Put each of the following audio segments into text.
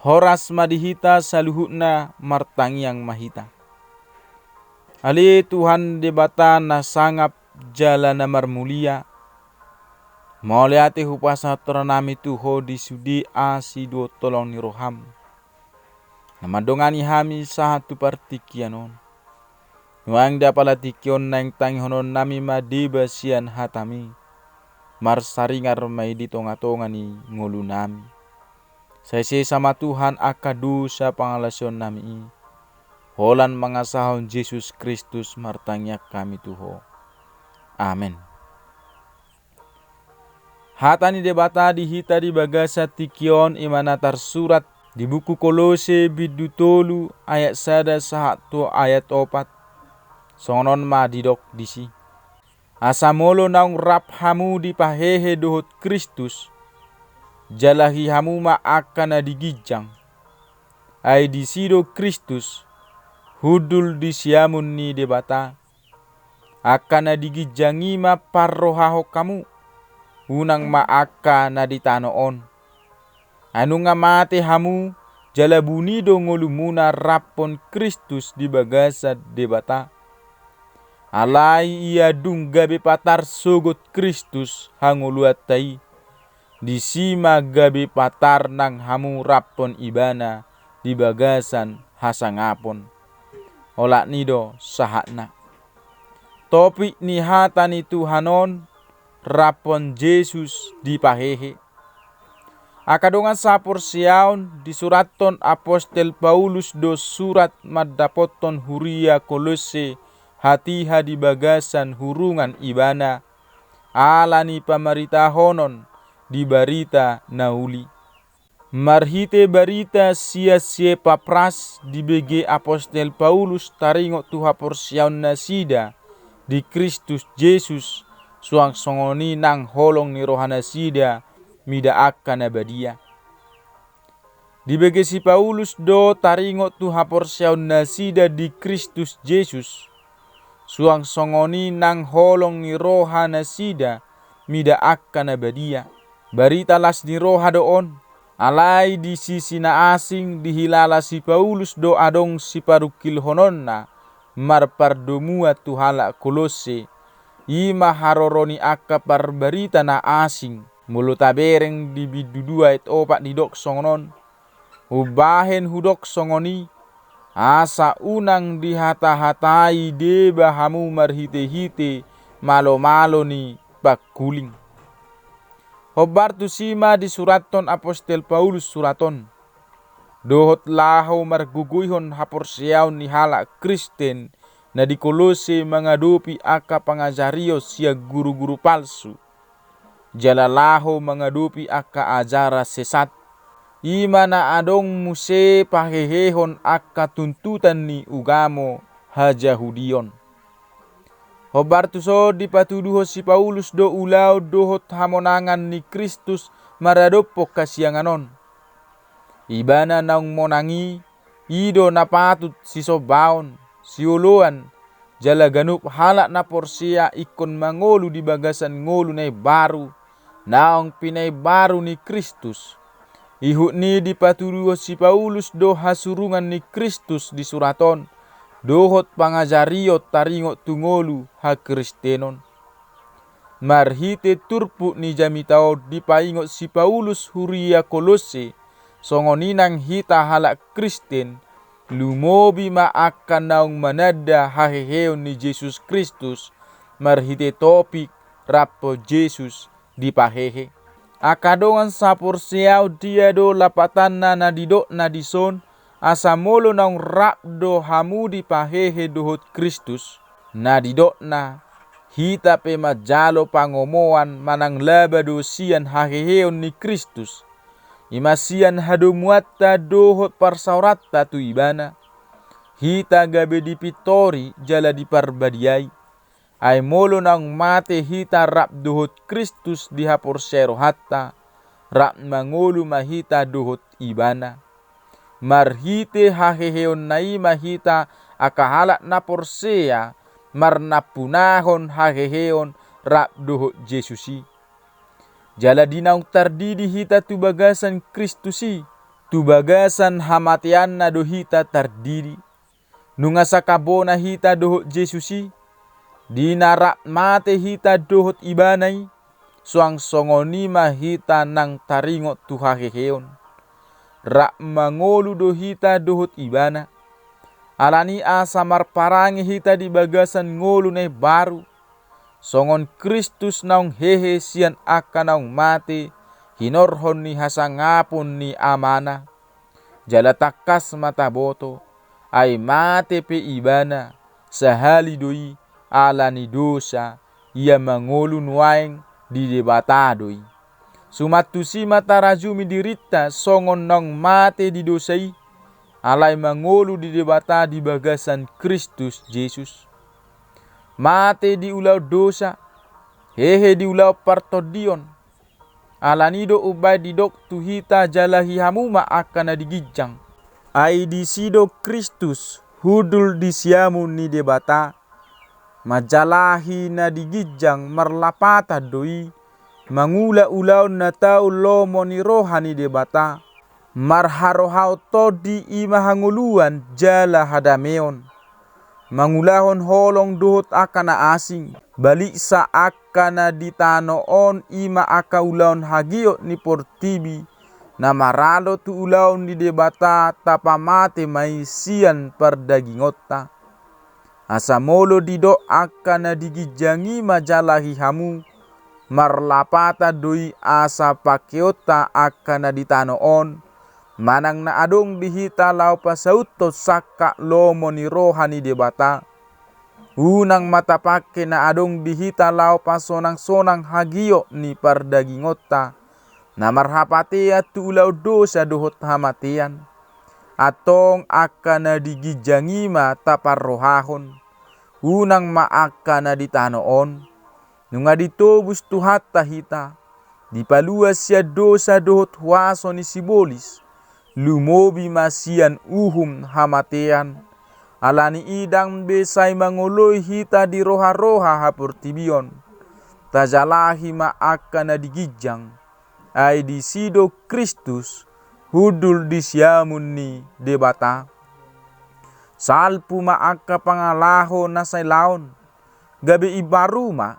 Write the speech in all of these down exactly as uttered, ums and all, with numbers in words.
Horas ma di hita saluhutna, martangiang ma hita. Ale Tuhan Debata na sangap jala na marmulia, mauliate hupasahat rohanami tu Ho di sude asi dohot holong ni roham, na mandongani hami sahat tu partingkian on. Nuaeng di apala tingki on naeng tangihononnami ma deba sian hatami, marsaringar ma i di tongatonga ni ngolunami. Sai sesa ma Tuhan angka dosa pangalaosionnami i. Holan mangasahon Jesus Kristus martangiang hami tu Ho. Amen. Hata ni Debata di hita di bagasan tingki on i ma na tarsurat di buku Kolose bindu tolu ayat sada sahat tu ayat opat. Songon on ma didok disi: Asa molo naung rap hamu dipahehe dohot Kristus, jalahi hamu ma angka na di ginjang. Ai disi do Kristus, hundul di siamun ni Debata. Angka na di ginjang i ma parrohahon hamu, unang ma angka na di tano on. Ai nunga mate hamu, jala buni do ngolumuna raphon Kristus di bagasan Debata. Alai ia dung gabe patar sogot Kristus hangoluanta i, disi ma gabe patar nang hamu raphon Ibana di bagasan hasangapon. Olat ni do sahatna. Topik ni hata ni Tuhan on, raphon Jesus dipahehe. Angka dongan saporseaon, disurathon apostel Paulus do surat mandapothon huria Kolose hatiha di bagasan hurungan ibana, ala ni pamaritahonon di barita na uli. Marhite barita sian si Epapras dibege apostel Paulus taringot tu haporseaonnasida di Kristus Jesus, suang songon i nang holong ni rohanasida mida angka na badia. Dibege si Paulus do taringot tu haporseaonnasida di Kristus Jesus, suang songon i nang holong ni rohanasida mida angka na badia. Barita las ni roha do on. Alai di sisi na asing dihilala si Paulus do adong siparungkilhononna marpardomuan tu halak Kolose, i ma haroro ni angka parbarita na asing. Molo tabereng di bindu dua ayat opat didok songon on: Umbahen hudok songon i, asa unang dihatahatai deba hamu marhitehite malomalo ni pangkuling. Hombar tusi ma disurathon apostel Paulus surat on, dohot laho margogoihon haporseaon ni halak Kristen na di Kolose mangadopi angka pangajarion sian guruguru palsu, jala laho mangadopi angka ajaran sesat, i ma na adong muse pahehehon angka tuntutan ni ugamo hajahudion. Hombar tuson dipatuduhon si Paulus do ulaon dohot hamonangan ni Kristus maradophon hasiangan on. Ibana naung monang i, i do na patut sisombaon, sioloan, jala ganup halak na porsea ingkon mangolu di bagasan ngolu na imbaru, naung pinaimbaru ni Kristus. Ihut ni dipatuduhon si Paulus do hasurungan ni Kristus di surat on, dohot pangajarion taringot tu ngolu hakristenon. Marhite turpuk ni jamita on dipaingot si Paulus huria Kolose, songon i nang hita halak Kristen, lumobi ma angka naung mananda haheheon ni Jesus Kristus, marhite topik raphon Jesus dipahehe. Angka dongan saporseaon, dia do lapatanna na didokna dison, asa molo naung rap do hamu dipahehe dohot Kristus? Na didokna, hita pe manjalo pangomoan manang laba do sian haheheon ni Kristus, i ma sian hadomuanta dohot parsaoranta tu Ibana. Hita gabe dipintori jala diparbadiai. Ai molo naung mate hita rap dohot Kristus di haporseai rohanta, rap mangolu ma hita dohot Ibana. Marhite haheheonna i ma hita angka halak na porsea marnampunahon haheheon rap dohot Jesus i. Jala di naung tardidi hita tu bagasan Kristus i, tu bagasan hamateanna do hita tardidi. Nunga sangkapna hita dohot Jesus i, di na rap mate hita dohot Ibana i, suang songon i ma hita nang taringot tu haheheon. Rap mangolu do hita dohot Ibana. Alani asa marparange hita di bagasan ngolu na imbaru, songon Kristus naung hehe sian angka naung mate, hinorhon ni hasangapon ni Amana. Jala tangkas ma taboto, ai mate pe Ibana, sahali do i ala ni dosa, ia mangolu nuaeng di Debata do i. Suman tusi ma tarajumi dirinta songon naung mate di dosa i, alai mangolu di Debata di bagasan Kristus Jesus. Mate di ulaon dosa, hehe di ulaon partondion. Alani do umbaen didok tu hita: Jalahi hamu ma angka na di ginjang. Ai disi do Kristus, hundul di siamun ni Debata. Manjalahi na di ginjang marlapatan do i, mangula ulaon na tau lomo ni roha ni Debata. Marharohaon tondi i ma hangoluan jala hadameon. Mangulahon holong dohot angka na asing, baliksa angka na di tano on, i ma angka ulaon hagiot ni portibi, na maralo tu ulaon ni Debata, tapamate ma i sian pardagingonta. Asa molo didok angka na di ginjang i: Manjalahi hamu, marlapatan do i asa pangkeonta angka na di tano on, manang na adong di hita laho pasauthon sangkap lomo ni roha ni Debata. Unang ma tapangke na adong di hita laho pasonangsonang hagiot ni pardagingonta, na marhapatean tu ulaon dosa dohot hamatean. Antong angka na di ginjang i ma taparrohahon, unang ma angka na di tano on. Nunga ditobus Tuhanta hita, dipalua sian dosa dohot huaso ni sibolis, lumobi ma sian uhum hamatean. Alani i ndang be sai mangoloi hita di roharoha haportibion. Tajalahi ma angka na di ginjang, ai disi do Kristus, hundul di siamun ni Debata. Salpu ma angka pangalaho na sai laon, gabe imbaru ma.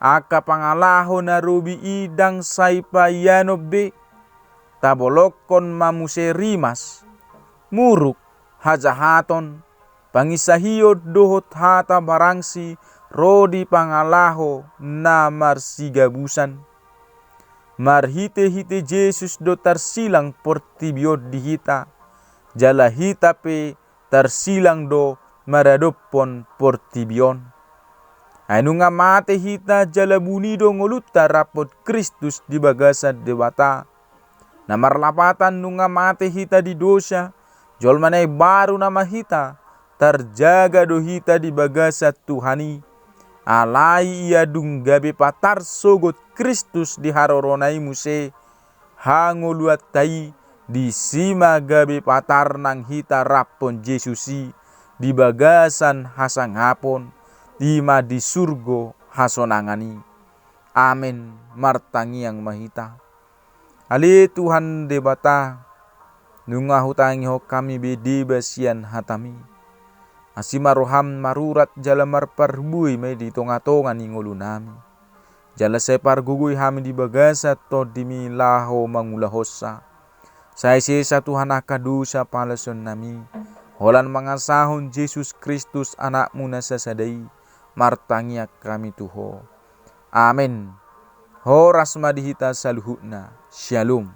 Angka pangalaho na robi i ndang sai paianon be. Tabolongkon ma muse rimas, muruk, hajahaton, panginsahion dohot hata barangsi ro di pangalaho na marsigabusan. Marhitehite Jesus do tarsilang portibi on di hita, jala hita pe tarsilang do maradophon portibi on. Ai nunga mate hita jala buni do ngolunta rap dohot Kristus di bagasan Debata. Na marlapatan nunga mate hita di dosa, jolma na imbaru nama hita, tarjaga do hita di bagasan Tuhan i. Alai ia dung gabe patar sogot Kristus di harorona i muse hangoluanta i, disi ma gabe patar nang hita rap dohot Jesus i di bagasan hasangapon, i ma di surgo hasonangan i. Amen. Martangiang ma hita. Ale Tuhan Debata, nunga hutangihon hami be deba sian hataMi. Asi ma rohaM marurat jala marparbue ma i di tongatonga ni ngolunami. Jala sai pargogoi hami di bagasan TondiMi laho mangulahonsa. Sai sesa Tuhan angka dosa palaosionnami, holan mangasahon Jesus Kristus AnakMu na sasada i, martangiang hami tu Ho. Amen. Horas ma di hita saluhutna. Syalom.